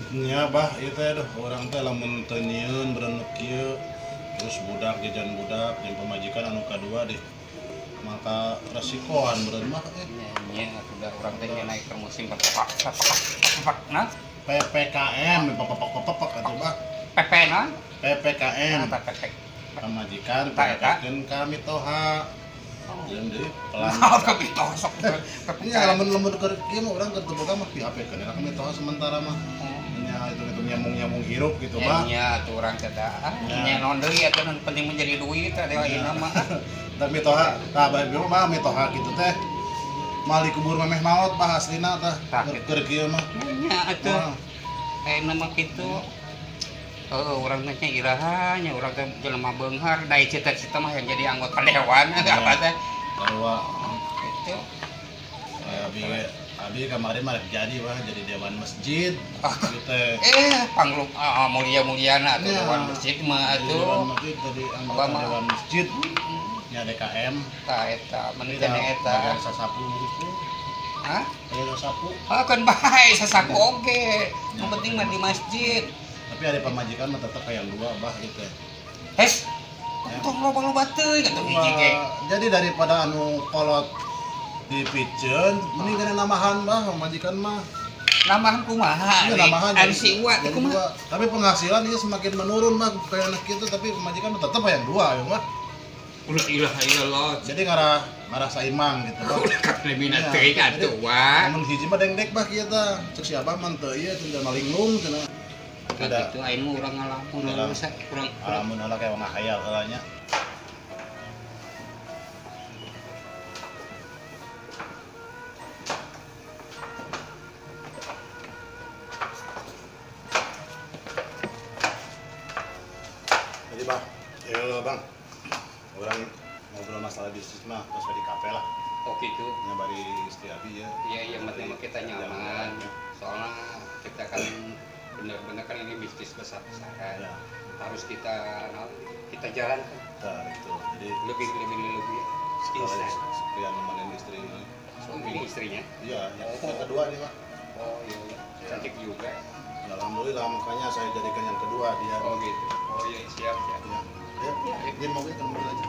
Nya bah ieu teh aduh urang teh lamun teu nyieun bereuneu kieu terus budak jajan budak jeung pamajikan anu kadua deh maka resikoan beureun mah Nya atuh urang teh naik ke musim pak pak nah PPKM pak atuh bah PP nah PPKM pamajikan PPKM ka mitoha jeung deui pelan ka mitoha sok nya lamun-lamun keur kieu mah urang keur teu boga mah PHP-keun ka mitoha sementara mah nya itu nyambung-nyambung hirup gitu bah nya atuh urang teh nya naon deui atuh nu penting menjadi duit teh ayeuna mah da mitoha tah bae mah mitoha kitu teh mali kubur memeh maot bah aslina tah keur kieu mah nya atuh ayeuna mah kitu. Oh, urang teh iraha nya urang teh jelema beunghar da cita-cita mah yang jadi anggota dewan apa teh sarua kitu. Abi kamari mah jadi wah jadi dewan masjid gitu teh. Panglung mulia-muliana atuh dewan masjid mah atuh. Dewan masjid tadi anggota dewan masjid nya DKM tah eta mun teh eta bayar sasapu gitu. Hah? Bayar sasapu. Ah kan bae sasapu oge. Nu penting mah di masjid. Tapi ada pamajikan mah tetep hayang dua bah gitu. Hes. Tong loba-loba teuing atuh hiji ge. Jadi daripada anu kolot dipiceun mending kana nambahan bah pamajikan mah. Nambahan kumaha? Iya nambahan. Ari si Uwa teh kumaha? Tapi penghasilan ieu semakin menurun mah kayak anak kitu tapi pamajikan mah tetep hayang dua ya mah. Ulah ilaha illallah. Jadi ngarah saimang gitu bah. Ulah kalemina teuing atuh wah. Mun hiji mah dengdek bah kieu tah. Ceuk si abah mah teu ieu cenah malinglung cenah. Tidak. Itu aing mah urang ngalamun urang ngalamun heula kayak ngahayal heula nya. Jadi bah, ya Bang. Urang ngobrol masalah bisnis mah terus di kafe lah. Oh gitu. Nya bari istri abi ya. Iya iya penting mah kita nyaman. Soalnya kita kan benar-benar kan ini bisnis besar-besaran ya. Harus kita jalankan. Nah, itu. Jadi lebih instan. Sekalian nemenin istri ini. Oh, ini istrinya? Iya, yang kedua nih, Pak. Oh iya, iya. Cantik juga. Ya, alhamdulillah makanya saya jadikan yang kedua dia. Oh gitu. Oh iya, siap siap. Ya. Ya, ini mau ke mobil aja.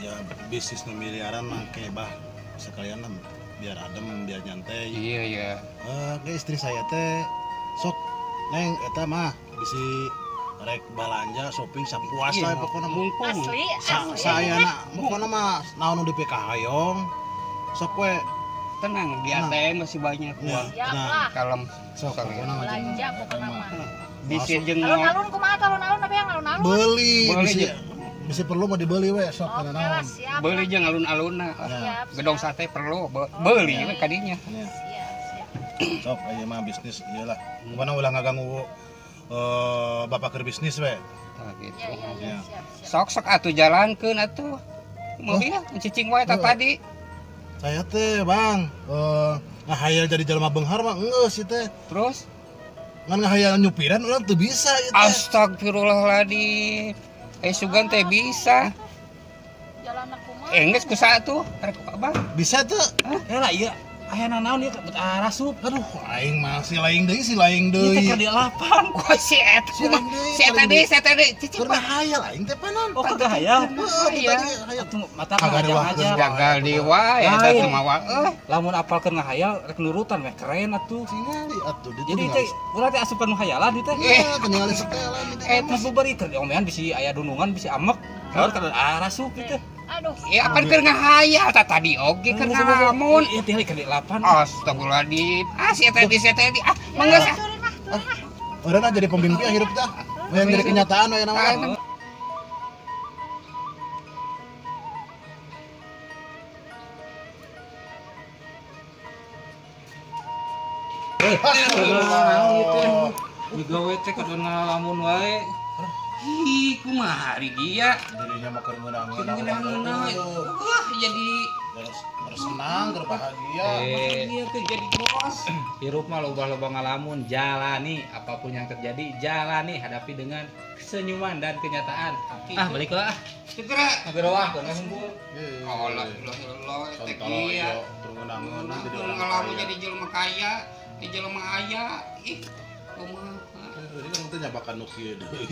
Ya bisnis miliaran mah kayak bah sekalian lah biar adem biar nyantai. Iya iya. Ke istri saya teh sok neng eta mah bisi rek balanja shopping sapuas lah pokoknya mumpung. Asli asli. Saya nak pokoknya mah naon nu DPK hayong sok we tenang di ATM masih banyak uang. Tenang. Kalem sok pokoknya mah belanja pokoknya mah. Bisi jeung alun-alun kumaha alun-alun apa yang alun-alun? Beli bisi perlu mau dibeli we sok kana naon. Beli jeung alun-alunna. Gedong sate perlu beli we kadinya. Siap siap. Sok aya mah bisnis ieu lah. Kumaha ulah ngaganggu bapak keur bisnis we. Tah gitu. Ya, Sok-sok atuh jalankeun atuh. Mobil cicing wae tah tadi. Saya teh Bang, ngahayal jadi jelema beunghar mah geus ieu teh. Terus ngan ngahayal nyupiran urang teu bisa ieu teh. Astagfirullahaladzim. Sugan teh bisa. Jalan kumaha? Geus ku saha tuh? Rek Abang. Bisa teu? Heh lah ieu aya nanaon ieu bet arasup. Aduh, aing mah si laing deui, si laing deui. Ieu teh keur di lapang. Wah, si eta kumaha? Si eta deui, si eta deui. Cicing keur hayal aing teh panan. Oh, keur hayal. Heeh, hayal. Atuh mata ngajak. Gagal di wae eta teh mawa euy. Lamun apalkeun ngahayal rek nurutan meh keren atuh. Tingali atuh ditu. Jadi teh urang teh asupan nu hayalan dieu teh. Iya, tingali setelan dieu. Eta bubari keur diomean bisi aya dunungan bisi amek. Laur keur arasup ieu teh. Aduh. Ya apa keur ngahayal tah tadi oge keur ngalamun. Ieu teh keur di lapan. Astagfirullahaladzim. Ah si eta di ah mangga sah. Urang jadi pemimpi hirup tah. Yang jadi kenyataan we nama. Astagfirullah. Migawe teh kudu ngalamun wae. Ih, kumaha ari dia? Dirinya mah keur ngeunah-ngeunah. Ngeunah-ngeunah. Wah, jadi bersenang, berbahagia. Dia tuh jadi bos. Hirup mah loba-loba ngalamun, jalani apapun yang terjadi, jalani, hadapi dengan senyuman dan kenyataan. Ah, balik lah. Segera. Ngobrol ah, kana hungkul. Oh, lah, lah, lah, teh Sontoloyo, dia. keur ngeunah-ngeunah jadi orang Ngalamun kaya. jadi jelema kaya, jadi jelema aya. Ih, kumaha. Jadi kan teh nyabakan nu kieu deui.